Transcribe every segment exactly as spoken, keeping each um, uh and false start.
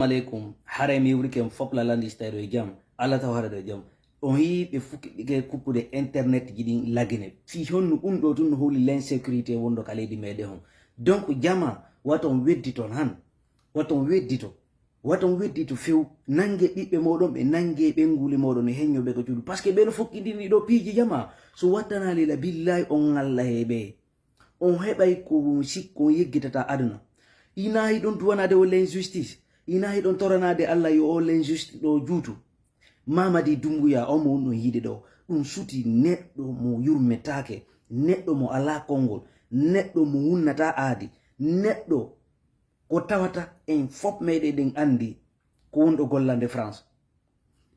Aleykum. Haray mi wurike on fof la landi stay ɗo e jam. Allah taw hara ɗo e jam. On yii ɓe fuki ɗike kuppude internet ji ɗin lagine. Fii honno ɗum ɗo tun no holi l'insécurité wonɗo ka leydi meɗen hon. Donc jama waton weddito han. Waton weddito. Waton weddito few. Nange ɓiɓɓe moɗon ɓe nange ɓenguli moɗon e heñño ɓe ko cuuɗi. Parce que ɓe no fokkindini ɗo piiji jama. So wattanaali la billahi on ngalla he ɓe. On heɓay ko sikko on yeggitata aduna. Ina hiɗon duwanaade o l'injustice. Ina hiɗon toranaade Allah yo o l'injustice ɗo juutu. Mamadi Dumbuya omo wonno yiide ɗo. Ɗum suti neɗɗo mo yurmetaake, neɗɗo mo alaa konngol, neɗɗo mo wunnata aadi, neɗɗo ko tawata en fof meɗen ɗen anndi ko wonɗo gollande France.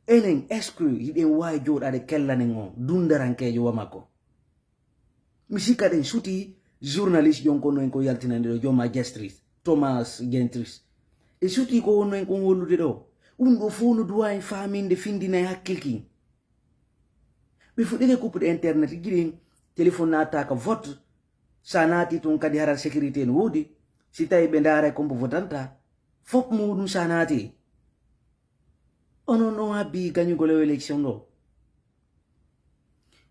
Enen est-ce que hiɗen waawi jooɗaade kellanen on dundarankeejo wa makko? Mi sikka ɗen suti journaliste jon kono en ko yaltinande ɗo Joma Gestris, Thomas Gentris. E suti ko wonno en kon hollude ɗo. Ɗum ɗo fof no duwa en faaminde findina e hakkilki. Ɓe fuɗɗike kuppude internet jiɗin téléphone naata ka vote. Sa naati tun kadi haral sécurité no woodi. Si tawi ɓe ndaara e kombo votanta. Fof muɗum sa naati. Onon on habbi gañugol e élection ɗo.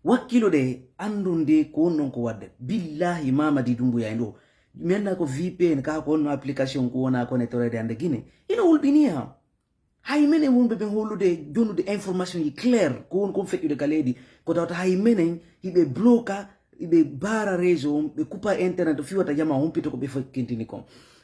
Wakkilo de anndunde ko wonɗon ko waɗde. Billahi Mamadi Dumbuya en ɗo. Mi annda ko V P N ka ko honno application ko wona connectorede hannde Guinée. Ina hulɓini ha. Hay menen wonɓe ɓen hollude jonnude information yi clair ko won kon feƴƴude ka leydi. Ko tawata hay menen hiɓe bloka, hiɓe baara réseau on, ɓe kupa internet o fiwata jama humpito ko ɓe fokkintini kon.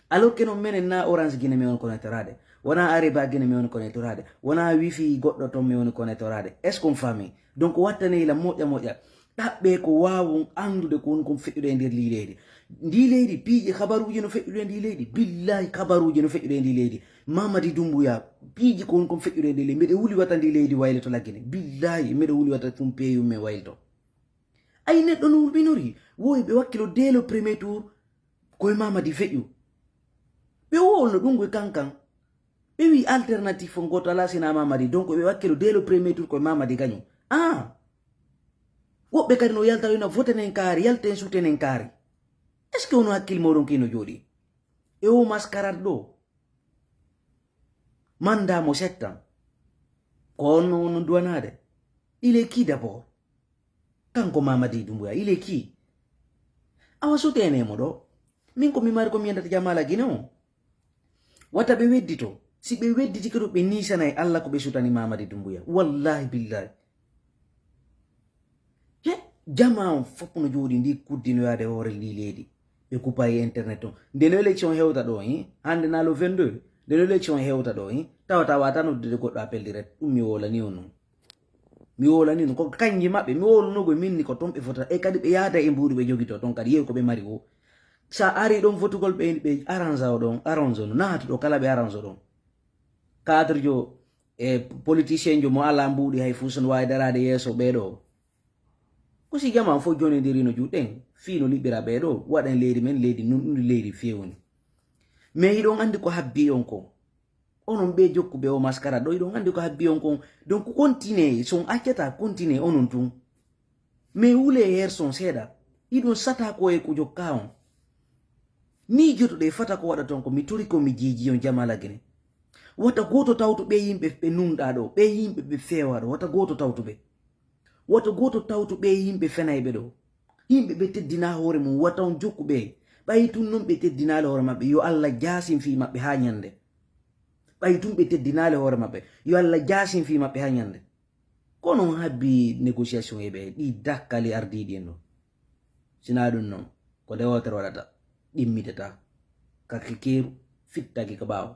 Alors que non menen na Orange Guinée mi woni connectorade. Wona Areba Guinée mi woni connectorade. Wona wifi goɗɗo ton mi woni connectorade. Est-ce qu'on famille? Donc wattaney la moƴƴa moƴƴa. Ɗaɓɓe ko waawon anndude ko woni kon feƴƴude e nder ndi leydi. Ndi leydi, piiji kabaruuji no feƴƴude e ndi leydi. Billahi kabaruuji no feƴƴude e ndi leydi. Mamadi Dumbuya, piiji ko woni kon feƴƴude e ndi leydi. Mbeɗe wuli wata ndi leydi wayloto laggine. Billahi, mbeɗe wuli wata tum peeyum men wayloto. Ay neɗɗo no hulɓinori. Woy ɓe wakkilo dès le premier tour. Koye Mamadi feƴƴu. Ɓe wowolno ɗum koye kankan. Ɓe wi alternative on goto ala sina Mamadi. Donc ɓe wakkilo dès le premier tour koye Mamadi gañu. Ah! Woɓɓe kadi no yalta yo na vote nen kaari, yalten suute nen kaari. Est-ce que ono hakkille moɗon kino jooɗi? E o mascarade ɗo. Manda mo settan. Ko on no on duwanaade. Il est qui d'abord? Kanko Mamadi Dumbuya, il est qui? Awa sutene mo ɗo. Min ko mi mari ko mi yandata jamala Guinée o. Wata ɓe weddito. Si ɓe wedditi kadi ɓe niisanay Allah ko ɓe sutani Mamadi Dumbuya. Wallahi billahi. He, jama on fof no jooɗi ndi kuddinoyaade hoore ndi leydi. Ɓe kupa e internet on. Nde no élection hewta ɗo, hein? Hannde na le vingt-deux. Nde no élection hewta ɗo, hein? Tawa tawa tan noddude goɗɗo appel direct. Ɗum mi wolani on non. Mi wolani on. Ko kanji maɓɓe. Mi wolunogol min ni ko ton ɓe fota. E kadi ɓe yaada e mbuuɗi ɓe jogito ton kadi yeewi ko ɓe mari wo. Sa ari ɗon votugol ɓe ɓe arrange o ɗon, arrange on. Naatu ɗo kala ɓe arrange o ɗon. Cadre jo e politicien jo mo ala mbuuɗi hay fuu so no waawi daraade yeeso ɓee ɗo. Ko si jama fof jonidiri no juuɗen, fii no liɓɓira ɓee ɗo, waɗen leydi men, leydi nunɗundi, leydi feewndi. Mais hiɗon anndi ko habbi on kon. Onon ɓe jokkuɓe o mascara ɗo, hiɗon anndi ko habbi on kon. Donc continue, so on accata continue onon tun. Mais wule her son seeɗa. Hiɗon sata ko e ko jokka on. Miijotoɗe fata ko waɗa ton ko mi tori ko mi jiiji on jamala Guinée. Wata gooto tawtu ɓe yimɓe ɓe nunɗa ɗo, ɓe yimɓe ɓe feewa ɗo, wata gooto tawtu ɓe. Wata gooto tawtu ɓe yimɓe fenayɓe ɗo. Yimɓe ɓe teddina hoore mum, wata on jokku ɓe. Ɓay tun non ɓe teddinaali hoore maɓɓe, yo Allah jaasin fii maɓɓe haa ñande. Ɓay tun ɓe teddinaali hoore maɓɓe, yo Allah jaasin fii maɓɓe haa ñande. Kono on habbi négociation e ɓe, ɗi dakkali ardiiɗi en ɗo. Sinaa ɗum non, ko nde wootere waɗata, ɗimmitata. Ka kekeeru, fittaki ka ɓaawo.